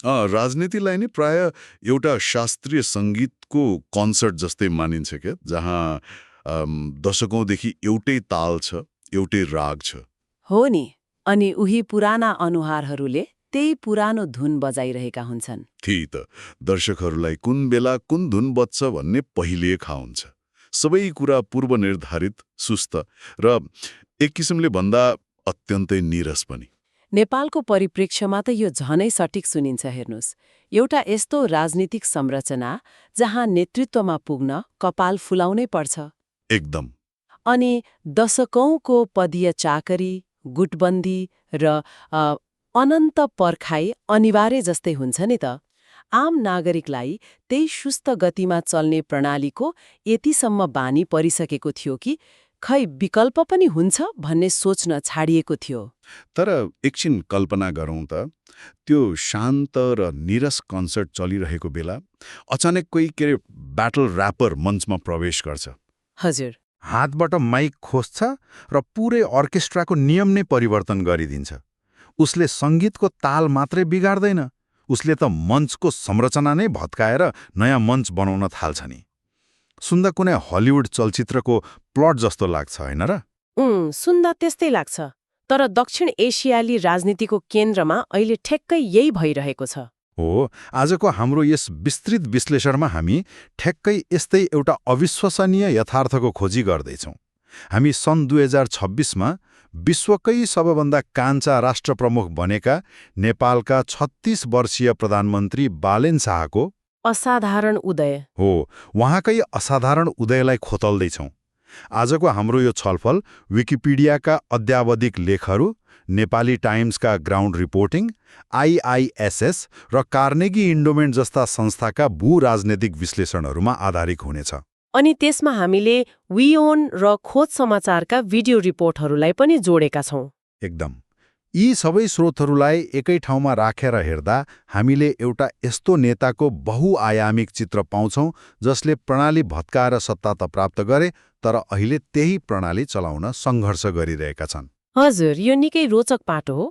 राजनीतिलाई नै प्राय एउटा शास्त्रीय सङ्गीतको कन्सर्ट जस्तै मानिन्छ क्या, जहाँ दशकौँदेखि एउटै ताल छ, एउटै राग छ। हो नि, अनि उही पुराना अनुहारहरूले त्यही पुरानो धुन बजाइरहेका हुन्छन्। त्यही त, दर्शकहरूलाई कुन बेला कुन धुन बज्छ भन्ने पहिले थाहा हुन्छ। सबै कुरा पूर्वनिर्धारित, सुस्त र एक किसिमले भन्दा अत्यन्तै नीरस पनि। नेपालको परिप्रेक्ष्यमा त यो झनै सटिक सुनिन्छ। हेर्नुहोस्, एउटा यस्तो राजनीतिक संरचना जहाँ नेतृत्वमा पुग्न कपाल फुलाउनै पर्छ। एकदम। अनि दशकौंको पदीय चाकरी, गुटबन्दी र अनन्त पर्खाइ अनिवार्य जस्तै हुन्छ नि त। आम नागरिकलाई त्यही सुस्त गतिमा चल्ने प्रणालीको यतिसम्म बानी परिसकेको थियो कि खै विकल्प पनि हुन्छ भन्ने सोच्न छाडिएको थियो। तर एकछिन कल्पना गरौँ त, त्यो शान्त र नीरस कन्सर्ट चलिरहेको बेला अचानक कोही ब्याटल ऱ्यापर मञ्चमा प्रवेश गर्छ। हजुर। हातबाट माइक खोज्छ र पुरै अर्केस्ट्राको नियम नै परिवर्तन गरिदिन्छ। उसले सङ्गीतको ताल मात्रै बिगार्दैन, उसले त मञ्चको संरचना नै भत्काएर नयाँ मञ्च बनाउन थाल्छ नि। सुन्दा कुनै हलिउड चलचित्रको प्लट जस्तो लाग्छ, होइन र? सुन्दा त्यस्तै लाग्छ। तर दक्षिण एसियाली राजनीतिको केन्द्रमा अहिले ठ्याक्कै यही भइरहेको छ। हो, आजको हाम्रो यस विस्तृत विश्लेषणमा हामी ठ्याक्कै यस्तै एउटा अविश्वसनीय यथार्थको खोजी गर्दैछौँ। हामी सन् 2026मा विश्वकै सबभन्दा कान्छा राष्ट्रप्रमुख बनेका नेपालका 36 वर्षीय प्रधानमन्त्री बालेन शाहको असाधारण उदय हो, उहाँकै असाधारण उदयलाई खोतल्दैछौँ। आजको हाम्रो यो छलफल विकिपीडियाका अद्यावधिक लेखहरू, नेपाली टाइम्सका ग्राउन्ड रिपोर्टिङ, IISS र कार्नेगी इन्डोमेन्ट जस्ता संस्थाका भू-राजनैतिक विश्लेषणहरूमा आधारित हुनेछ। अनि त्यसमा हामीले विओन र खोज समाचारका भिडियो रिपोर्टहरूलाई पनि जोडेका छौँ। एकदम। यी सबै स्रोतहरूलाई एकै ठाउँमा राखेर हेर्दा हामीले एउटा यस्तो नेताको बहुआयामिक चित्र पाउँछौँ जसले प्रणाली भत्काएर सत्ता त प्राप्त गरे, तर अहिले त्यही प्रणाली चलाउन सङ्घर्ष गरिरहेका छन्। हजुर, यो निकै रोचक पाटो हो।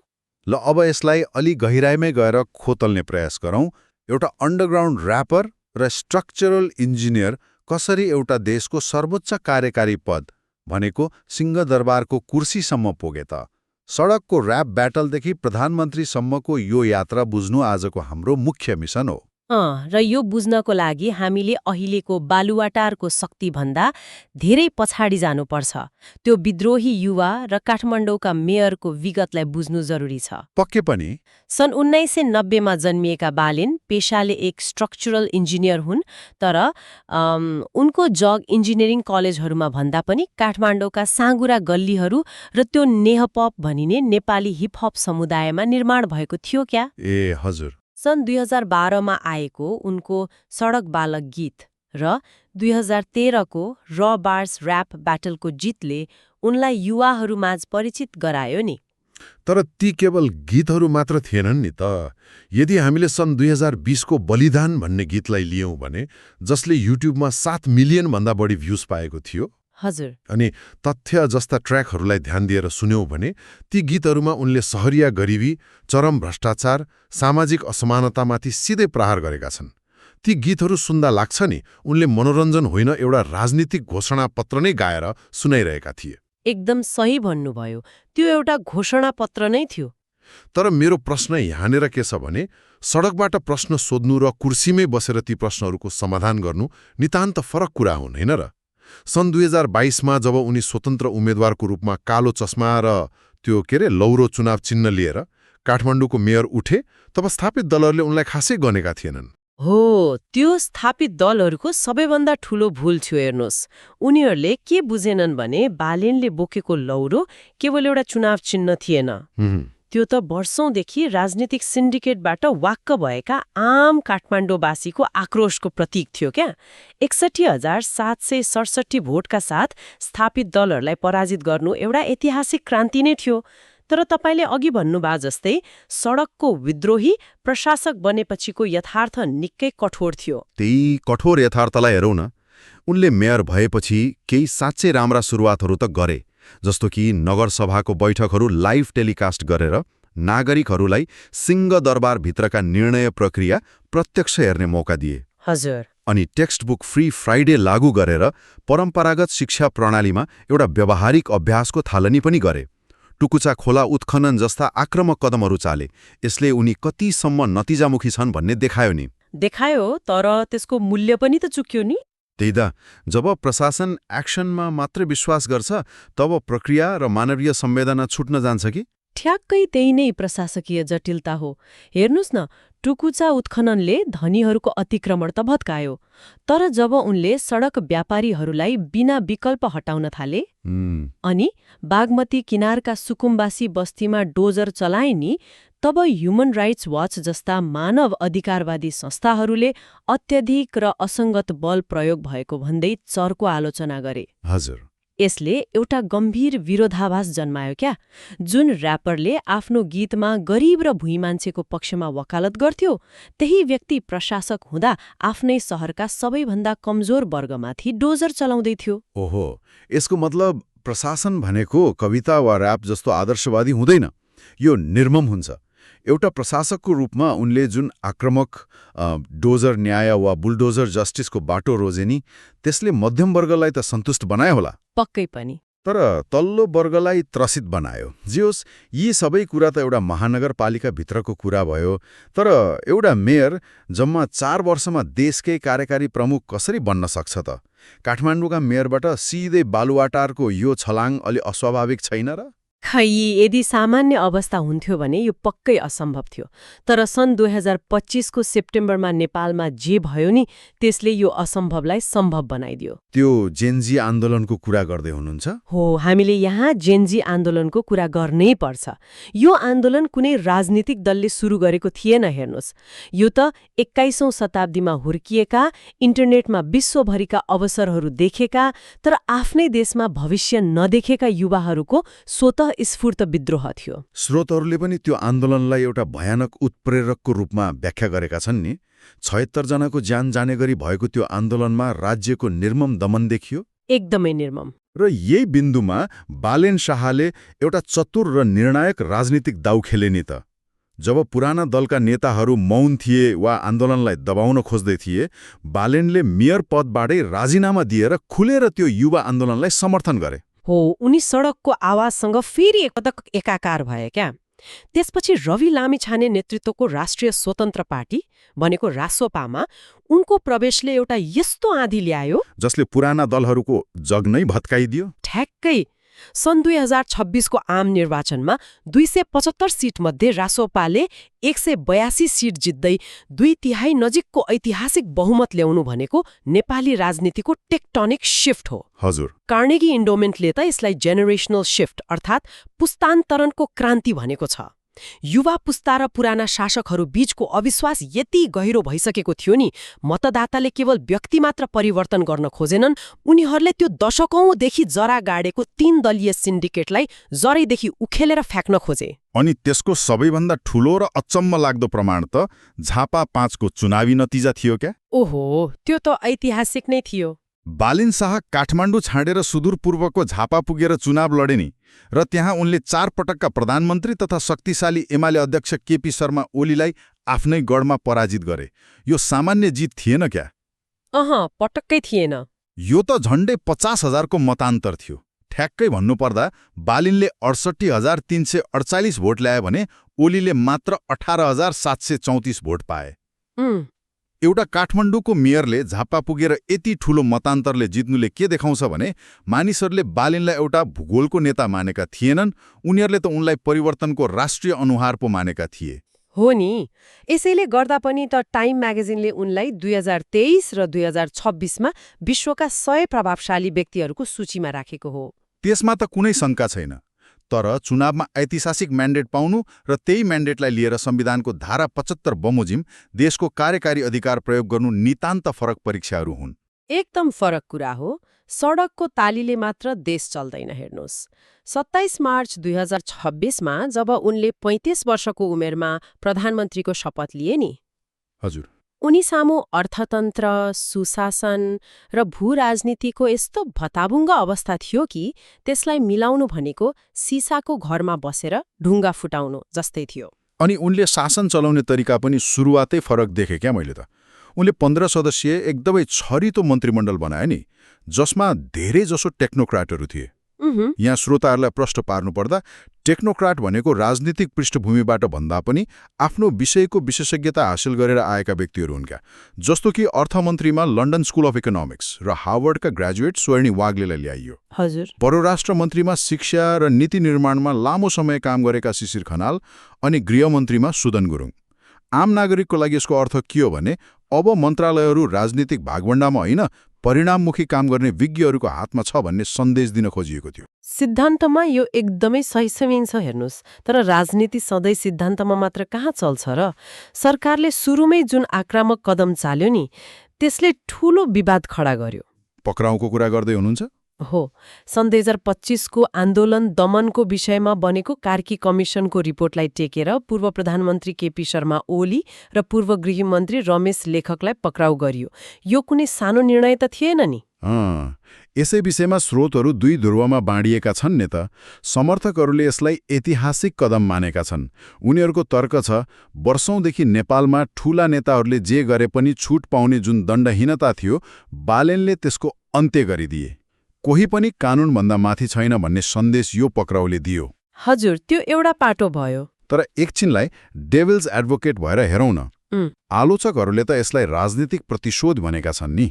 ल अब यसलाई अलि गहिराइमै गएर खोतल्ने प्रयास गरौँ। एउटा अन्डरग्राउन्ड ऱ्यापर र स्ट्रक्चरल इन्जिनियर कसरी एउटा देशको सर्वोच्च कार्यकारी पद भनेको सिंहदरबारको कुर्सीसम्म पुगे त? सडकको ऱ्याप ब्याटलदेखि प्रधानमन्त्रीसम्मको यो यात्रा बुझ्नु आजको हाम्रो मुख्य मिसन हो। र यो बुझ्नको लागि हामीले अहिलेको बालुवाटारको शक्तिभन्दा धेरै पछाडि जानुपर्छ। त्यो विद्रोही युवा र काठमाडौँका मेयरको विगतलाई बुझ्नु जरुरी छ। पक्कै पनि। सन् 1990मा जन्मिएका बालेन पेशाले एक स्ट्रक्चरल इन्जिनियर हुन्, तर उनको जग इन्जिनियरिङ कलेजहरूमा भन्दा पनि काठमाडौँका साँगुरा गल्लीहरू र त्यो नेहपप भनिने नेपाली हिपहप समुदायमा निर्माण भएको थियो क्या? ए हजुर। सन् 2012मा आएको उनको सडक बालक गीत र 2013को र बार्स ऱ्याप ब्याटलको जितले उनलाई युवाहरूमाझ परिचित गरायो नि। तर ती केवल गीतहरू मात्र थिएनन् नि त। यदि हामीले सन् 2020को बलिदान भन्ने गीतलाई लियौँ भने, जसले युट्युबमा 7 मिलियनभन्दा बढी भ्युज पाएको थियो, हजुर, अनि तथ्य जस्ता ट्र्याकहरूलाई ध्यान दिएर सुन्यौँ भने ती गीतहरूमा उनले सहरिया गरिबी, चरम भ्रष्टाचार, सामाजिक असमानतामाथि सिधै प्रहार गरेका छन्। ती गीतहरू सुन्दा लाग्छ नि उनले मनोरञ्जन होइन, एउटा राजनीतिक घोषणापत्र नै गाएर सुनाइरहेका थिए। एकदम सही भन्नुभयो, त्यो एउटा घोषणापत्र नै थियो। तर मेरो प्रश्न यहाँनिर के छ भने, सडकबाट प्रश्न सोध्नु र कुर्सीमै बसेर ती प्रश्नहरूको समाधान गर्नु नितान्त फरक कुरा हुन्, होइन र? सन् 2022मा जब उनी स्वतन्त्र उम्मेद्वारको रूपमा कालो चस्मा र त्यो लौरो चुनाव चिन्ह लिएर काठमाडौँको मेयर उठे, तब स्थापित दलहरूले उनलाई खासै गनेका थिएनन्। हो, त्यो स्थापित दलहरूको सबैभन्दा ठूलो भूल थियो। हेर्नुहोस्, उनीहरूले के बुझेनन् भने बालेनले बोकेको लौरो केवल एउटा चुनाव चिन्ह थिएन, त्यो त वर्षौंदेखि राजनीतिक सिन्डिकेटबाट वाक्क भएका आम काठमाडौँवासीको आक्रोशको प्रतीक थियो क्या। 61,767 भोटका साथ स्थापित दलहरूलाई पराजित गर्नु एउटा ऐतिहासिक क्रान्ति नै थियो। तर तपाईले अघि भन्नुभयो जस्तै सडकको विद्रोही प्रशासक बनेपछिको यथार्थ निकै कठोर थियो। त्यही कठोर यथार्थलाई हेरौँ न। उनले मेयर भएपछि केही साँच्चै राम्रा सुरुवातहरू त गरे, जस्तो कि नगरसभाको बैठकहरू लाइभ टेलिकास्ट गरेर नागरिकहरूलाई सिंहदरबारभित्रका निर्णय प्रक्रिया प्रत्यक्ष हेर्ने मौका दिए हजुर। अनि टेक्स्टबुक फ्री फ्राइडे लागू गरेर परम्परागत शिक्षा प्रणालीमा एउटा व्यावहारिक अभ्यासको थालनी पनि गरे। टुकुचा खोला उत्खनन जस्ता आक्रामक कदमहरू चाले। यसले उनी कतिसम्म नतिजामुखी छन् भन्ने देखायो नि। देखायो, तर त्यसको मूल्य पनि त चुक्यो नि। त्यही त, जब प्रशासन एक्सनमा मात्र विश्वास गर्छ तब प्रक्रिया र मानवीय संवेदना छुट्न जान्छ कि? ठ्याक्कै त्यही नै प्रशासकीय जटिलता हो। हेर्नुस् न, टुकुचा उत्खननले धनीहरूको अतिक्रमण त भत्कायो, तर जब उनले सडक व्यापारीहरूलाई बिना विकल्प हटाउन थाले अनि बागमती किनारका सुकुम्बासी बस्तीमा डोजर चलाए नि, तब ह्युमन राइट्स वाच जस्ता मानव अधिकारवादी संस्थाहरूले अत्यधिक र असङ्गत बल प्रयोग भएको भन्दै चर्को आलोचना गरे। हजुर। यसले एउटा गम्भीर विरोधाभास जन्मायो क्या। जुन र्यापरले आफ्नो गीतमा गरिब र भुइँ मान्छेको पक्षमा वकालत गर्थ्यो, त्यही व्यक्ति प्रशासक हुँदा आफ्नै शहरका सबैभन्दा कमजोर वर्गमाथि डोजर चलाउँदै थियो। ओहो, यसको मतलब प्रशासन भनेको कविता वा र्याप जस्तो आदर्शवादी हुँदैन, यो निर्मम हुन्छ। एउटा प्रशासकको रूपमा उनले जुन आक्रामक डोजर न्याय वा बुलडोजर जस्टिसको बाटो रोजे नि, त्यसले मध्यम वर्गलाई त सन्तुष्ट बनायो होला, पक्कै पनि, तर तल्लो वर्गलाई त्रसित बनायो। जे होस्, यी सबै कुरा त एउटा महानगरपालिकाभित्रको कुरा भयो, तर एउटा मेयर जम्मा 4 वर्षमा देशकै कार्यकारी प्रमुख कसरी बन्न सक्छ त? काठमाडौँका मेयरबाट सिधै बालुवाटारको यो छलाङ अलि अस्वाभाविक छैन र? खै, यदि सामान्य अवस्था हुन्थ्यो भने यो पक्कै असम्भव थियो। तर सन् 2025 को सेप्टेम्बरमा नेपालमा जे भयो नि, त्यसले यो असम्भवलाई सम्भव बनाइदियो। त्यो जेनजी आन्दोलनको कुरा गर्दै हुनुहुन्छ? हो, हामीले यहाँ जेनजी आन्दोलनको कुरा गर्नै पर्छ। यो आन्दोलन कुनै राजनीतिक दलले सुरु गरेको थिएन। हेर्नुहोस्, यो त 21औं शताब्दीमा हुर्किएका, इन्टरनेटमा विश्वभरिका अवसरहरू देखेका तर आफ्नै देशमा भविष्य नदेखेका युवाहरूको स्वतः स्फूर्त विद्रोह थियो। स्रोतहरूले पनि त्यो आन्दोलनलाई एउटा भयानक उत्प्रेरकको रूपमा व्याख्या गरेका छन् नि। 76 जनाको ज्यान जाने गरी भएको त्यो आन्दोलनमा राज्यको निर्मम दमन देखियो। एकदमै निर्मम। र यही बिन्दुमा बालेन शाहले एउटा चतुर र निर्णायक राजनीतिक दाउ खेले नि त। जब पुराना दलका नेताहरू मौन थिए वा आन्दोलनलाई दबाउन खोज्दै थिए, बालेनले मेयर पदबाटै राजीनामा दिएर खुलेर त्यो युवा आन्दोलनलाई समर्थन गरे। हो, उनी सडकको आवाजसँग फेरि एकपटक एकाकार भए क्या। त्यसपछि रवि लामिछाने नेतृत्वको राष्ट्रिय स्वतन्त्र पार्टी भनेको रासोपामा उनको प्रवेशले एउटा यस्तो आँधी ल्यायो जसले पुराना दलहरूको जग नै भत्काइदियो। ठ्याक्कै सन् 2026 को आम निर्वाचनमा 275 सिटमध्ये रासोपाले 182 सिट जित्दै 2/3 नजिकको ऐतिहासिक बहुमत ल्याउनु भनेको नेपाली राजनीतिको टेक्टोनिक शिफ्ट हो। हजुर। कार्नेगी इन्डोमेन्टले त यसलाई जेनेरेशनल शिफ्ट अर्थात् पुस्तान्तरणको क्रान्ति भनेको छ। युवा पुस्ता र पुराना शासकहरू बीचको अविश्वास यति गहिरो भइसकेको थियो नि, मतदाताले केवल व्यक्ति मात्र परिवर्तन गर्न खोजेनन्, उनीहरूले त्यो दशकौंदेखि जरा गाडेको 3 दलीय सिन्डिकेटलाई जरैदेखि उखेलेर फ्याँक्न खोजे। अनि त्यसको सबैभन्दा ठूलो र अचम्म लाग्दो प्रमाण त झापा 5 को चुनावी नतिजा थियो क्या। ओहो, त्यो त ऐतिहासिक नै थियो। बालिन शाह काठमाडौँ छाडेर सुदूरपूर्वको झापा पुगेर चुनाव लडे नि, र त्यहाँ उनले 4 पटकका प्रधानमन्त्री तथा शक्तिशाली एमाले अध्यक्ष केपी शर्मा ओलीलाई आफ्नै गढमा पराजित गरे। यो सामान्य जित थिएन क्या? पटक्कै थिएन। यो त झण्डै 50,000 को मतान्तर थियो। ठ्याक्कै भन्नुपर्दा बालिनले 68,348 भोट ल्याए भने ओलीले मात्र 18,734 भोट पाए। एउटा काठमाडौँको मेयरले झापा पुगेर यति ठूलो मतान्तरले जित्नुले के देखाउँछ भने मानिसहरूले बालिनलाई एउटा भूगोलको नेता मानेका थिएनन्, उनीहरूले त उनलाई परिवर्तनको राष्ट्रिय अनुहार पो मानेका थिए। हो नि, यसैले गर्दा पनि त टाइम म्यागजिनले उनलाई 2023 र 2026 मा विश्वका 100 प्रभावशाली व्यक्तिहरूको सूचीमा राखेको हो। त्यसमा त कुनै शङ्का छैन। तर चुनावमा ऐतिहासिक म्यान्डेट पाउनु र त्यही म्यान्डेटलाई लिएर संविधानको धारा 75 बमोजिम देशको कार्यकारी अधिकार प्रयोग गर्नु नितान्त फरक परीक्षाहरू हुन्। एकदम फरक कुरा हो। सडकको तालीले मात्र देश चल्दैन। हेर्नुहोस्, 27 मार्च 2026 मा जब उनले 35 वर्षको उमेरमा प्रधानमन्त्रीको शपथ लिए नि, हजुर, उनी सामु अर्थतन्त्र, सुशासन र भू-राजनीतिको यस्तो भताभुङ्ग अवस्था थियो कि त्यसलाई मिलाउनु भनेको सिसाको घरमा बसेर ढुङ्गा फुटाउनु जस्तै थियो। अनि उनले शासन चलाउने तरिका पनि सुरुवातै फरक देखे क्या मैले त। उनले 15 सदस्यीय एकदमै छरितो मन्त्रीमण्डल बनाए नि, जसमा धेरै जसो टेक्नोक्राटहरू थिए। यहाँ श्रोताहरूलाई प्रश्न पार्नुपर्दा टेक्नोक्राट भनेको राजनीतिक पृष्ठभूमिबाट भन्दा पनि आफ्नो विषयको विशेषज्ञता हासिल गरेर आएका व्यक्तिहरू हुन् क्या। जस्तो कि अर्थमन्त्रीमा लन्डन स्कुल अफ इकोनोमिक्स र हार्वर्डका ग्रेजुएट स्वर्णी वाग्लेलाई ल्याइयो। हजुर। परराष्ट्र मन्त्रीमा शिक्षा र नीति निर्माणमा लामो समय काम गरेका शिशिर खनाल अनि गृहमन्त्रीमा सुदन गुरुङ। आम नागरिकको लागि यसको अर्थ के हो भने अब मन्त्रालयहरू राजनीतिक भागवण्डामा होइन, परिणाममुखी काम गर्ने विज्ञहरूको हातमा छ भन्ने सन्देश दिन खोजिएको थियो। सिद्धान्तमा यो एकदमै सही समिन्छ हेर्नुस्, तर राजनीति सधैँ सिद्धान्तमा मात्र कहाँ चल्छ र? सरकारले सुरुमै जुन आक्रामक कदम चाल्यो नि, त्यसले ठूलो विवाद खडा गर्यो। पक्राउको कुरा गर्दै हुनुहुन्छ? हो, सन् 2025को आन्दोलन दमनको विषयमा बनेको कार्की कमिसनको रिपोर्टलाई टेकेर पूर्व प्रधानमन्त्री केपी शर्मा ओली र पूर्व गृहमन्त्री रमेश लेखकलाई पक्राउ गरियो। यो कुनै सानो निर्णय त थिएन नि। यसै विषयमा स्रोतहरू दुई ध्रुवमा बाँडिएका छन् नि त। समर्थकहरूले यसलाई ऐतिहासिक कदम मानेका छन्। उनीहरूको तर्क छ, वर्षौंदेखि नेपालमा ठूला नेताहरूले जे गरे पनि छुट पाउने जुन दण्डहीनता थियो, बालेनले त्यसको अन्त्य गरिदिए। कोही पनि कानूनभन्दा माथि छैन भन्ने सन्देश यो पक्राउले दियो। हजुर, त्यो एउटा पाटो भयो। तर एकछिनलाई डेभिल्स एडभोकेट भएर हेरौँ न। आलोचकहरूले त यसलाई राजनीतिक प्रतिशोध भनेका छन् नि।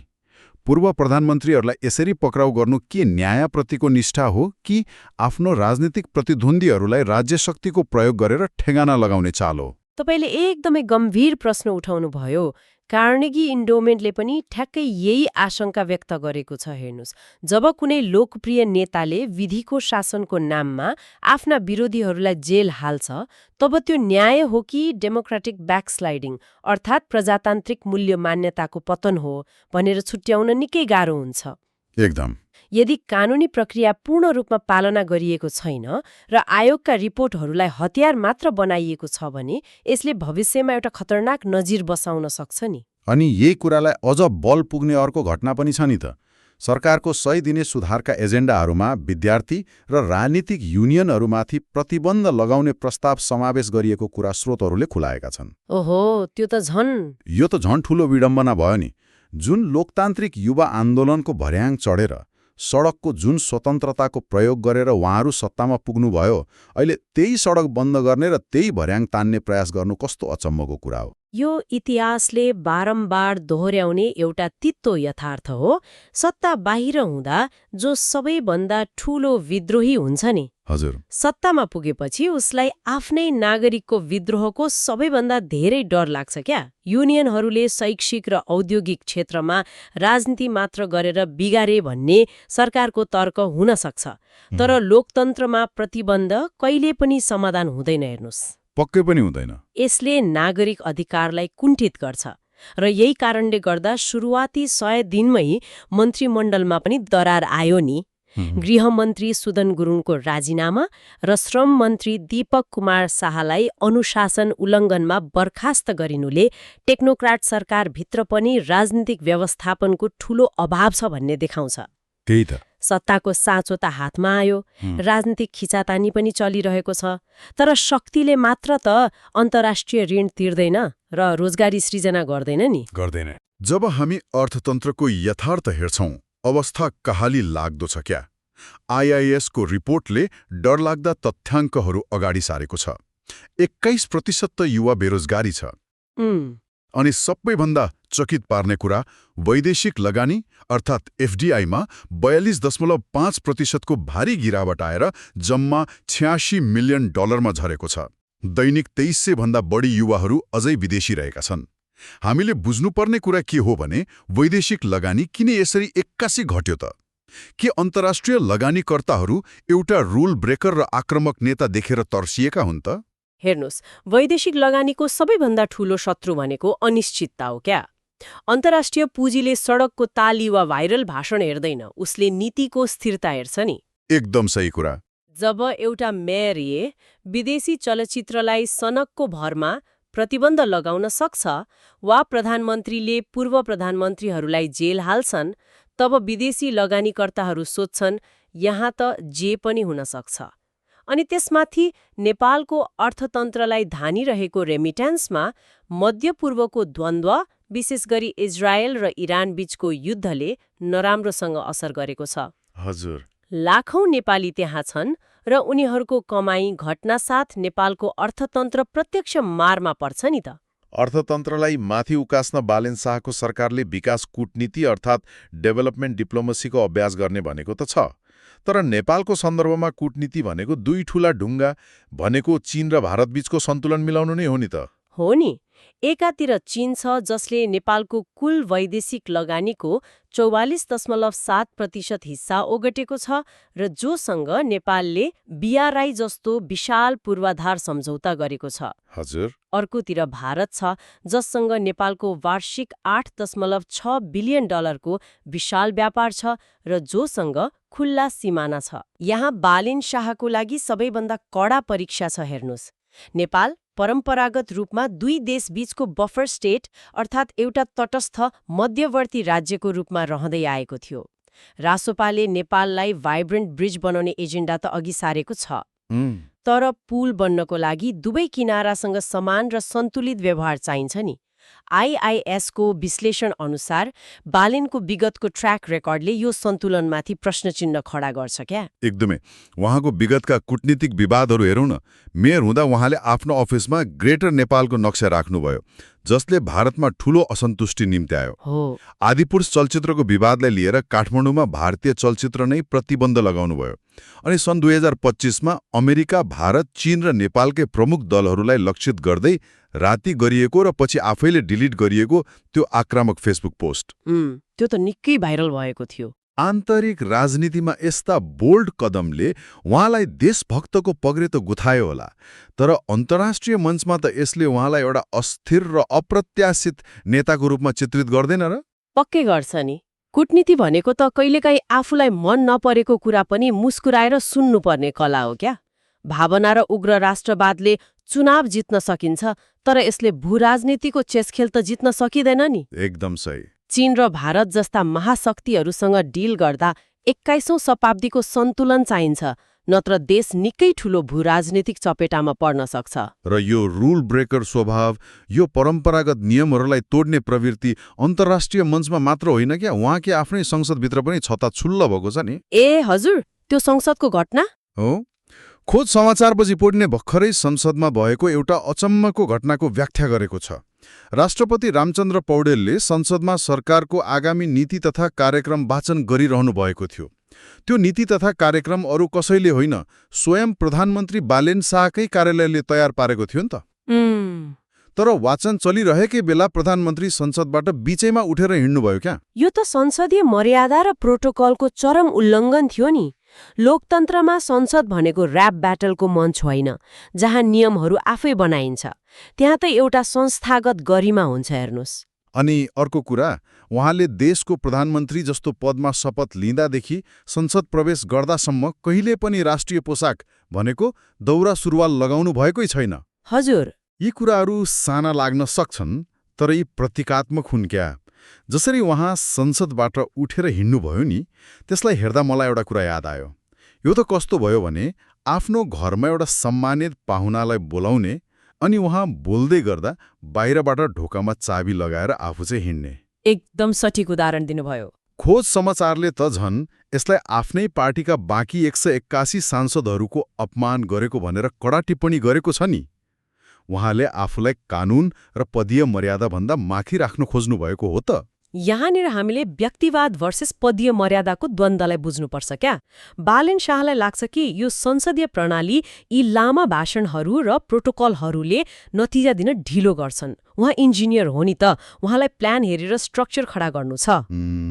पूर्व प्रधानमन्त्रीहरूलाई यसरी पक्राउ गर्नु के न्यायप्रतिको निष्ठा हो कि आफ्नो राजनीतिक प्रतिद्वन्द्वीहरूलाई राज्य शक्तिको प्रयोग गरेर ठेगाना लगाउने चाल हो? तपाईले एकदमै गम्भीर प्रश्न उठाउनु भयो। कार्नेगी इन्डोमेन्टले पनि ठ्याक्कै यही आशंका व्यक्त गरेको छ। हेर्नुस्, जब कुनै लोकप्रिय नेताले विधिको शासनको नाममा आफ्ना विरोधीहरूलाई जेल हाल्छ, तब त्यो न्याय हो कि डेमोक्रेटिक ब्याकस्लाइडिङ अर्थात् प्रजातान्त्रिक मूल्य मान्यताको पतन हो भनेर छुट्याउन निकै गाह्रो हुन्छ। एकदम। यदि कानुनी प्रक्रिया पूर्ण रूपमा पालना गरिएको छैन र आयोगका रिपोर्टहरूलाई हतियार मात्र बनाइएको छ भने यसले भविष्यमा एउटा खतरनाक नजिर बसाउन सक्छ नि। अनि यही कुरालाई अझ बल पुग्ने अर्को घटना पनि छ नि त। सरकारको 100 दिने सुधारका एजेन्डाहरूमा विद्यार्थी र राजनीतिक युनियनहरूमाथि प्रतिबन्ध लगाउने प्रस्ताव समावेश गरिएको कुरा स्रोतहरूले खुलाएका छन्। ओहो, त्यो त यो त झन् ठूलो विडम्बना भयो नि। जुन लोकतान्त्रिक युवा आन्दोलनको भर्याङ चढेर सडकको जुन स्वतन्त्रताको प्रयोग गरेर उहाँहरू सत्तामा पुग्नुभयो, अहिले त्यही सडक बन्द गर्ने र त्यही भर्याङ तान्ने प्रयास गर्नु कस्तो अचम्मको कुरा हो। यो इतिहासले बारम्बार दोहोर्याउने एउटा तित्तो यथार्थ हो। सत्ता बाहिर हुँदा जो सबैभन्दा ठूलो विद्रोही हुन्छ नि, हजुर, सत्तामा पुगेपछि उसलाई आफ्नै नागरिकको विद्रोहको सबैभन्दा धेरै डर लाग्छ क्या। युनियनहरूले शैक्षिक र औद्योगिक क्षेत्रमा राजनीति मात्र गरेर बिगारे भन्ने सरकारको तर्क हुन सक्छ, तर लोकतन्त्रमा प्रतिबन्ध कहिले पनि समाधान हुँदैन। हेर्नुस्, पक्कै पनि हुँदैन। यसले नागरिक अधिकारलाई कुण्ठित गर्छ र यही कारणले गर्दा सुरुवाती 100 दिनमै मन्त्रीमण्डलमा पनि दरार आयो नि। गृहमन्त्री सुदन गुरुङको राजीनामा र श्रम मन्त्री दीपक कुमार शाहलाई अनुशासन उल्लङ्घनमा बर्खास्त गरिनुले टेक्नोक्राट सरकारभित्र पनि राजनीतिक व्यवस्थापनको ठूलो अभाव छ भन्ने देखाउँछ। त्यही त। सत्ताको साँचो त हातमा आयो, राजनीतिक खिचातानी पनि चलिरहेको छ, तर शक्तिले मात्र त अन्तर्राष्ट्रिय ऋण तिर्दैन र रोजगारी सृजना गर्दैन नि। गर्दैन। जब हामी अर्थतन्त्रको यथार्थ हेर्छौं, अवस्था कहाली लाग्दो छ क्या। आईआईएसको रिपोर्टले डरलाग्दा तथ्याङ्कहरू अगाडि सारेको छ। 21% त युवा बेरोजगारी छ। अनि सबैभन्दा चकित पार्ने कुरा, वैदेशिक लगानी अर्थात् एफडीआईमा 42.5% को भारी गिरावट आएर जम्मा $86 मिलियन झरेको छ। दैनिक 2300 भन्दा बढी युवाहरू अझै विदेशी रहेका छन्। हामीले बुझ्नुपर्ने कुरा के हो भने वैदेशिक लगानी किन यसरी 81 घट्यो त? के अन्तर्राष्ट्रिय लगानीकर्ताहरू एउटा रूल ब्रेकर र आक्रामक नेता देखेर तर्सिएका हुन् त? हेर्नुस्, वैदेशिक लगानीको सबैभन्दा ठूलो शत्रु भनेको अनिश्चितता हो क्या। अन्तर्राष्ट्रिय पुँजीले सडकको ताली वा भाइरल भाषण हेर्दैन, उसले नीतिको स्थिरता हेर्छ नि। एकदम सही कुरा। जब एउटा मेयरले विदेशी चलचित्रलाई सनकको भरमा प्रतिबन्ध लगाउन सक्छ वा प्रधानमन्त्रीले पूर्व प्रधानमन्त्रीहरूलाई जेल हाल्छन्, तब विदेशी लगानीकर्ताहरू सोध्छन् यहाँ त जे पनि हुन सक्छ। अनि त्यसमाथि नेपालको अर्थतन्त्रलाई धानिरहेको रेमिट्यान्समा मध्यपूर्वको द्वन्द्व, विशेष गरी इजरायल र इरान बीचको युद्धले नराम्रोसँग असर गरेको छ। हजुर, लाखौं नेपाली त्यहाँ छन् र उनीहरूको कमाई घट्नासाथ नेपालको अर्थतन्त्र प्रत्यक्ष मारमा पर्छ नि त। अर्थतन्त्रलाई माथि उकास्न बालेन शाहको सरकारले विकास कूटनीति अर्थात् डेभलपमेन्ट डिप्लोमेसीको अभ्यास गर्ने भनेको त छ, तर नेपालको सन्दर्भमा कूटनीति भनेको दुई ठूला ढुङ्गा भनेको चीन र भारत बीचको सन्तुलन मिलाउनु नै हो नि त। हो नि, एकातिर चीन छ जसले नेपालको कुल वैदेशिक लगानीको 44.7% हिस्सा ओगटेको छ र जोसँग नेपालले BRI जस्तो विशाल पूर्वाधार सम्झौता गरेको छ। हजुर, अर्कोतिर भारत छ जससँग नेपालको वार्षिक $8.6 बिलियन को विशाल व्यापार छ र जोसँग खुल्ला सिमाना छ। यहाँ बालेन शाहको लागि सबैभन्दा कडा परीक्षा छ। हेर्नुस्, नेपाल परम्परागत रूपमा दुई देश बीचको बफर स्टेट अर्थात् एउटा तटस्थ मध्यवर्ती राज्यको रूपमा रहँदै आएको थियो। रासोपाले नेपाललाई वाइब्रेन्ट ब्रिज बनाउने एजेन्डा त अघि सारेको छ, तर पुल बन्नको लागि दुवै किनारासँग समान र सन्तुलित व्यवहार चाहिन्छ नि। IIS को विश्लेषण अनुसार बालेनको विगतको ट्र्याक रेकर्डले यो सन्तुलनमाथि प्रश्नचिन्ह खडा गर्छ क्या। एकदमै। उहाँको विगतका कूटनीतिक विवादहरू हेरौँ न। मेयर हुँदा उहाँले आफ्नो अफिसमा ग्रेटर नेपालको नक्सा राख्नुभयो, जसले भारतमा ठूलो असन्तुष्टि निम्त्यायो। हो, आदिपुरुष चलचित्रको विवादलाई लिएर काठमाडौँमा भारतीय चलचित्र नै प्रतिबन्ध लगाउनुभयो। अनि सन् 2025मा अमेरिका, भारत, चीन र नेपालकै प्रमुख दलहरूलाई लक्षित गर्दै राति गरिएको र पछि आफैले डिलिट गरिएको त्यो आक्रामक फेसबुक पोस्ट, त्यो त निकै भाइरल भएको थियो। आन्तरिक राजनीतिमा यस्ता बोल्ड कदमले उहाँलाई देशभक्तको पग्रेतो गुथायो होला, तर अन्तर्राष्ट्रिय मञ्चमा त यसले उहाँलाई एउटा अस्थिर र अप्रत्याशित नेताको रूपमा चित्रित गर्दैन र? पक्कै गर्छ नि। कूटनीति भनेको त कहिलेकाहीँ आफूलाई मन नपरेको कुरा पनि मुस्कुराएर सुन्नुपर्ने कला हो क्या। भावना र उग्र राष्ट्रवादले चुनाव जित्न सकिन्छ, तर यसले भूराजनीतिको चेसखेल त जित्न सकिँदैन नि। एकदम सही। चीन र भारत जस्ता महाशक्तिहरूसँग डिल गर्दा 21औं शताब्दीको सन्तुलन चाहिन्छ, नत्र देश निकै ठूलो भूराजनीतिक चपेटामा पर्न सक्छ। र यो रुल ब्रेकर स्वभाव, यो परम्परागत नियमहरूलाई तोड्ने प्रवृत्ति अन्तर्राष्ट्रिय मञ्चमा मात्र होइन क्या, उहाँकै आफ्नै संसदभित्र पनि छताछुल्ल भएको छ नि। ए हजुर, त्यो संसदको घटना हो। खोज समाचारपछि पोर्टले भर्खरै संसदमा भएको एउटा अचम्मको घटनाको व्याख्या गरेको छ। राष्ट्रपति रामचन्द्र पौडेलले संसदमा सरकारको आगामी नीति तथा कार्यक्रम वाचन गरिरहनु भएको थियो। त्यो नीति तथा कार्यक्रम अरू कसैले होइन, स्वयं प्रधानमन्त्री बालेन शाहकै कार्यालयले तयार पारेको थियो नि त। तर वाचन चलिरहेकै बेला प्रधानमन्त्री संसदबाट बीचैमा उठेर हिँड्नुभयो क्या। यो त संसदीय मर्यादा र प्रोटोकलको चरम उल्लङ्घन थियो नि। लोकतन्त्रमा संसद भनेको र्याप ब्याटलको मञ्च होइन जहाँ नियमहरू आफै बनाइन्छ। त्यहाँ त एउटा संस्थागत गरिमा हुन्छ। हेर्नुस्, अनि अर्को कुरा, उहाँले देशको प्रधानमन्त्री जस्तो पदमा शपथ लिँदादेखि संसद प्रवेश गर्दासम्म कहिले पनि राष्ट्रिय पोसाक भनेको दौरा सुरुवाल लगाउनु भएकै छैन। हजुर, यी कुराहरू साना लाग्न सक्छन्, तर यी प्रतीकात्मक हुन् क्या। जसरी उहाँ संसदबाट उठेर हिँड्नुभयो नि, त्यसलाई हेर्दा मलाई एउटा कुरा याद आयो। यो त कस्तो भयो भने आफ्नो घरमा एउटा सम्मानित पाहुनालाई बोलाउने अनि उहाँ बोल्दै गर्दा बाहिरबाट ढोकामा चाबी लगाएर आफू चाहिँ हिँड्ने। एकदम सठिक उदाहरण दिनुभयो। खोज समाचारले त झन् यसलाई आफ्नै पार्टीका बाँकी 181 सांसदहरूको अपमान गरेको भनेर कडा टिप्पणी गरेको छ नि। उहाँले आफूलाई कानून र पदीय मर्यादाभन्दा माथि राख्न खोज्नु भएको हो त। यहाँनिर हामीले व्यक्तिवाद भर्सेस पदीय मर्यादाको द्वन्द्वलाई बुझ्नुपर्छ क्या। बालेन शाहलाई लाग्छ कि यो संसदीय प्रणाली यी लामा भाषणहरू र प्रोटोकलहरूले नतिजा दिन ढिलो गर्छन्। उहाँ इन्जिनियर हो नि त, उहाँलाई प्लान हेरेर स्ट्रक्चर खडा गर्नु छ।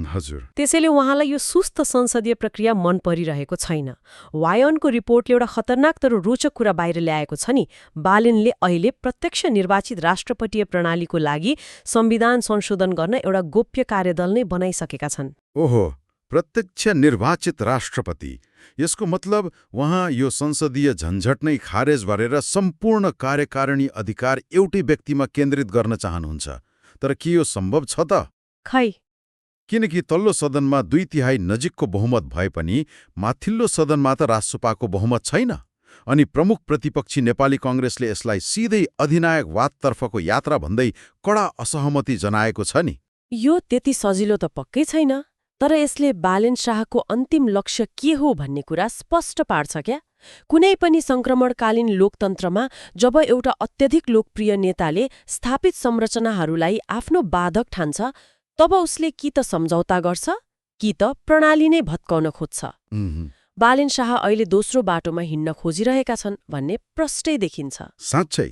हजुर। त्यसैले उहाँलाई यो सुस्त संसदीय प्रक्रिया मन परिरहेको छैन। वायनको रिपोर्टले एउटा खतरनाक तर रोचक कुरा बाहिर ल्याएको छ नि। बालेनले अहिले प्रत्यक्ष निर्वाचित राष्ट्रपतीय प्रणालीको लागि संविधान संशोधन गर्न एउटा गोप्य कार्यदल नै बनाइसकेका छन्। ओहो, प्रत्यक्ष निर्वाचित राष्ट्रपति। यसको मतलब उहाँ यो संसदीय झन्झट नै खारेज गरेर सम्पूर्ण कार्यकारिणी अधिकार एउटै व्यक्तिमा केन्द्रित गर्न चाहनुहुन्छ। तर के यो सम्भव छ त? खै। किनकि तल्लो सदनमा 2/3 नजिकको बहुमत भए पनि माथिल्लो सदनमा त राष्ट्रसभाको बहुमत छैन। अनि प्रमुख प्रतिपक्षी नेपाली कांग्रेसले यसलाई सिधै अधिनायकवादतर्फको यात्रा भन्दै कडा असहमति जनाएको छ नि। यो त्यति सजिलो त पक्कै छैन, तर यसले बालेन शाहको अन्तिम लक्ष्य के हो भन्ने कुरा स्पष्ट पार्छ क्या। कुनै पनि संक्रमणकालीन लोकतन्त्रमा जब एउटा अत्यधिक लोकप्रिय नेताले स्थापित संरचनाहरूलाई आफ्नो बाधक ठान्छ, तब उसले कि त सम्झौता गर्छ कि त प्रणाली नै भत्काउन खोज्छ। बालेन शाह अहिले दोस्रो बाटोमा हिँड्न खोजिरहेका छन् भन्ने प्रष्टै देखिन्छ। साँच्चै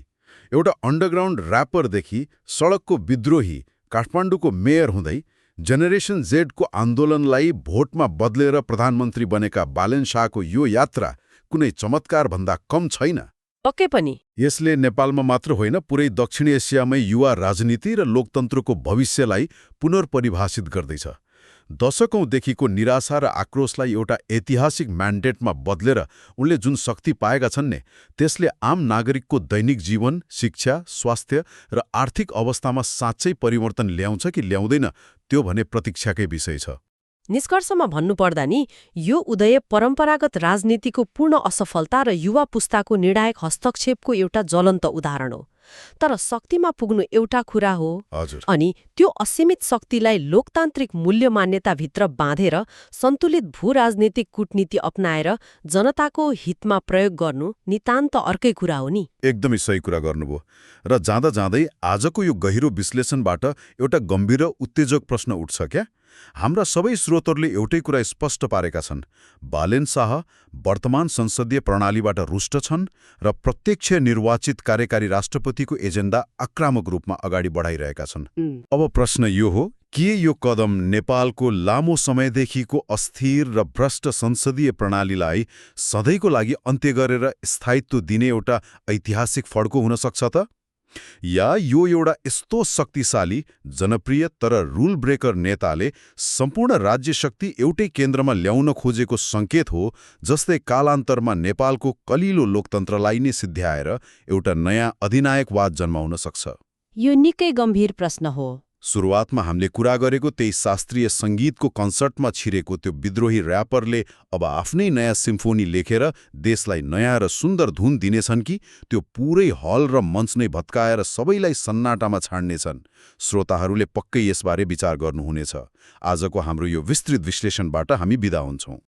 एउटा अन्डरग्राउन्ड ऱ्यापरदेखि सडकको विद्रोही, काठमाडौँको मेयर हुँदै जेनेरेसन जेडको आन्दोलनलाई भोटमा बदलेर प्रधानमन्त्री बनेका बालेन शाहको यो यात्रा कुनै चमत्कार भन्दा कम छैन। पक्कै पनि। यसले नेपालमा मात्र होइन, पुरै दक्षिण एसियामै युवा राजनीति र लोकतन्त्रको भविष्यलाई पुनर्परिभाषित गर्दैछ। दशकौंदेखिको निराशा र आक्रोशलाई एउटा ऐतिहासिक म्यान्डेटमा बदलेर उनले जुन शक्ति पाएका छन् नि, त्यसले आम नागरिकको दैनिक जीवन, शिक्षा, स्वास्थ्य र आर्थिक अवस्थामा साँच्चै परिवर्तन ल्याउँछ कि ल्याउँदैन, त्यो भने प्रतीक्षाकै विषय छ। निष्कर्षमा भन्नुपर्दा नि, यो उदय परम्परागत राजनीतिको पूर्ण असफलता र युवा पुस्ताको निर्णायक हस्तक्षेपको एउटा ज्वलन्त उदाहरण हो। तर शक्तिमा पुग्नु एउटा कुरा हो, अनि त्यो असीमित शक्तिलाई लोकतान्त्रिक मूल्य मान्यताभित्र बाँधेर सन्तुलित भूराजनीतिक कूटनीति अपनाएर जनताको हितमा प्रयोग गर्नु नितान्त अर्कै कुरा हो नि। एकदमै सही कुरा गर्नुभयो। र जाँदा जाँदै आजको यो गहिरो विश्लेषणबाट एउटा गम्भीर र उत्तेजक प्रश्न उठ्छ क्या। हाम्रा सबै स्रोतहरूले एउटै कुरा स्पष्ट पारेका छन्। बालेन शाह वर्तमान संसदीय प्रणालीबाट रुष्ट छन् र प्रत्यक्ष निर्वाचित कार्यकारी राष्ट्रपतिको एजेन्डा आक्रामक रूपमा अगाडि बढाइरहेका छन्। अब प्रश्न यो हो, के यो कदम नेपालको लामो समयदेखिको अस्थिर र भ्रष्ट संसदीय प्रणालीलाई सधैँको लागि अन्त्य गरेर स्थायित्व दिने एउटा ऐतिहासिक फड्को हुन सक्छ त? या यो एउटा यस्तो शक्तिशाली, जनप्रिय तर रुल ब्रेकर नेताले सम्पूर्ण राज्य शक्ति एउटै केन्द्रमा ल्याउन खोजेको सङ्केत हो, जस्तै कालान्तरमा नेपालको कलिलो लोकतन्त्रलाई नै सिद्ध्याएर एउटा नयाँ अधिनायकवाद जन्माउन सक्छ? यो निकै गम्भीर प्रश्न हो। सुरुवातमा हामीले कुरा गरेको त्यही शास्त्रीय सङ्गीतको कन्सर्टमा छिरेको त्यो विद्रोही ऱ्यापरले अब आफ्नै नयाँ सिम्फोनी लेखेर देशलाई नयाँ र सुन्दर धुन दिनेछन् कि त्यो पुरै हल र मञ्च नै भत्काएर सबैलाई सन्नाटामा छाड्नेछन्? श्रोताहरूले पक्कै यसबारे विचार गर्नुहुनेछ। आजको हाम्रो यो विस्तृत विश्लेषणबाट हामी बिदा हुन्छौँ।